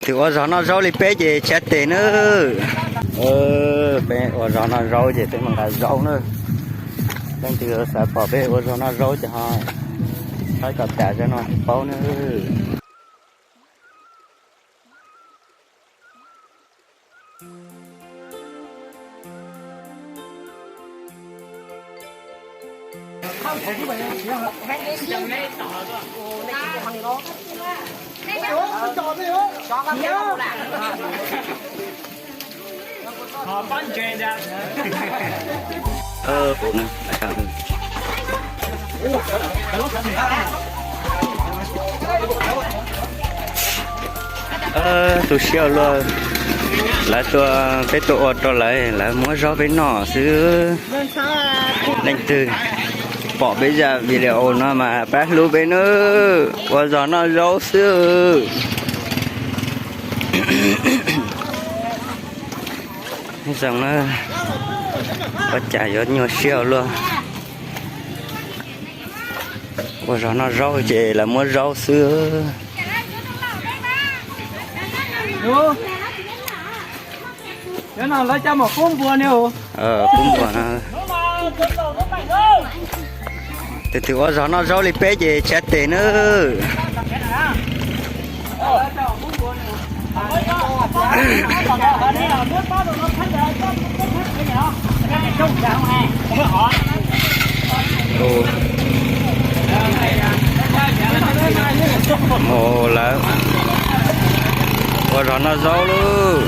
Tus ua zog noj zaub li peb ces tshaib tes nawb. Peb ua zog noj zaub ces peb mus nqa zaub nawb. Leej twg xav pom peb ua zog noj zaub ces ho saib kom tas zaj no thiaj paub nawb. Tu siab luaj, lawv tua, peb tuaj ua rau lawv, lawv muab zaub peb noj xwb. Leej twg pom peb zaj video no mas pab hlub peb nawb, ua zog noj zaub xwb. Zoo na, ua cas yuav nyuaj siab luaj. Ua zog noj zaub ces lawv muab zaub xwb. Pub npua no. Tus twg ua zog noj zaub li peb ces tshaib tes nawb. Mus lawm, ua zog noj zaub lauj.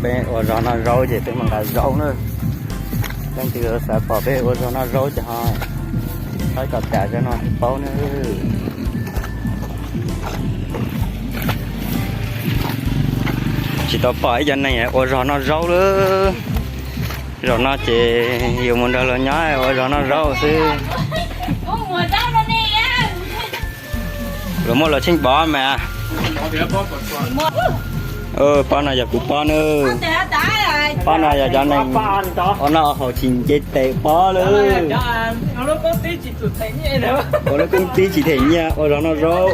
Peb ua zog noj zaub ces peb mus nqa zaub nawb. Leej twg xav pom peb ua zog noj zaub ces ho saib kom tas zaj no thiaj paub nawb. Tsis tau pom ib co neeg ua zog noj zaub lawm. Zaum no ces yus mus nrog luag nyob ua zog noj zaub xwb. Luag muaj luag tsheej pov mas. Pob no yog kuv pob nawb. Pob no yog cov neeg ua noj haus tsis nce tes pob lawm. Ua lub koob tib tsis them nyiaj ua zog noj zaub.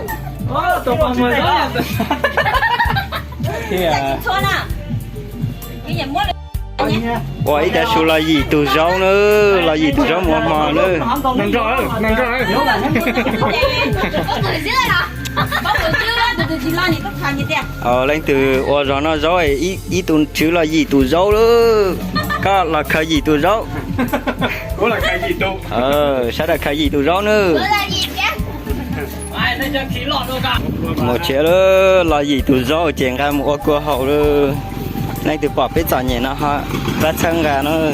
Thiab ua ib cov su los yim tus zaub nawb, los yim tus zaub mus hmo nawb. Leej twg ua zog noj zaub, ib tug tswv los yim tus zaub lauj. Koj los khaws yim tus zaub. Sawv daws khaws yim tus zaub nawb. Mus tsev lawm, los yim tus zaub ces nqa mus ua kua haus lawm. Leej twg pom peb txom nyem no ho pab txhawb nqa nawb.